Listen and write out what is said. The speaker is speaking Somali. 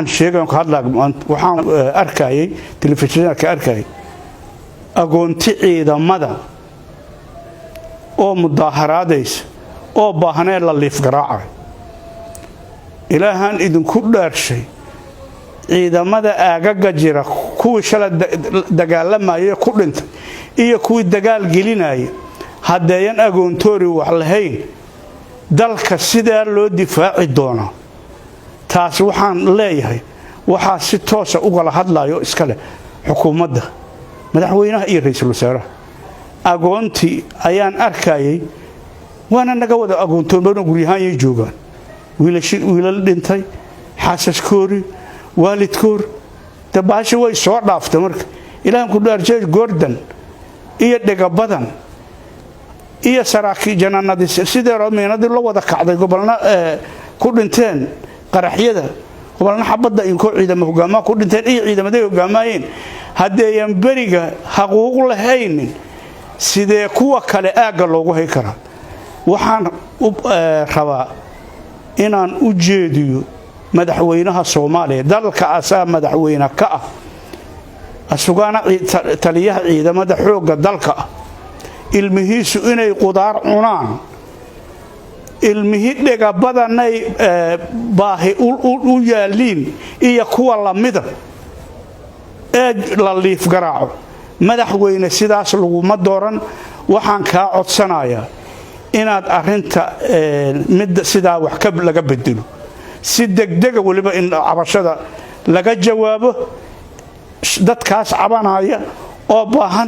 Sheegan ka hadlaa, waxaan arkayay telefishinka, arkayay agoonti ciidamada oo mudaaharaadaysa oo baahanee la liif garaacay. Ilaahaan idinku dhaarshay, ciidamada aagaga jira, kuwii shala dagaalamayay ku dhintay iyo kuwii dagaal gelinaya, haddeeyan agoontoori wax lahayn, dalka sidaa loo difaaci doonaa? Taas waxaan leeyahay, waxaa si toosa ugala hadlayo iska leh xukuumadda, madaxweynaha iyo ra-iisul wasaaraha. Agoontii ayaan arkayay, waana naga wada agoontoobano guryahaanyay joogaan, wiilal dhintay, xaasaskoori, waalidkoor. De baashi way soo dhaaftay. Marka ilaahan ku dhaarjee, Gordon iyo Dhegabadan iyo saraakiil janaanadii sideeroo miinadii la wada kacday, gobolna ku dhinteen qaraxyada, gobolna xabadda inkoo ciidama hogaamaa ku dhinteen iyo ciidamaday hogaamaayeen, haddeeyan beriga xaquuq lahaynin, sidee kuwa kale aagga loogu hay karaa? Waxaan rabaa inaan u jeediyo madaxweynaha Soomaaliya. Dalka asaa madaxweyne ka ah, asugaana taliyaha ciidamada xoogga dalka ah. Ilmihiisu inay qudaar cunaan, ilmihi dhegabadanay baahi u yaaliin iyo kuwa lamida ee la liif garaaco, madaxweyne, sidaas laguma dooran. Waxaan kaa codsanayaa inaad arinta mid sidaa wax ka laga bedelo si degdega, weliba in cabashada laga jawaabo dadkaas cabanaya oo baahan.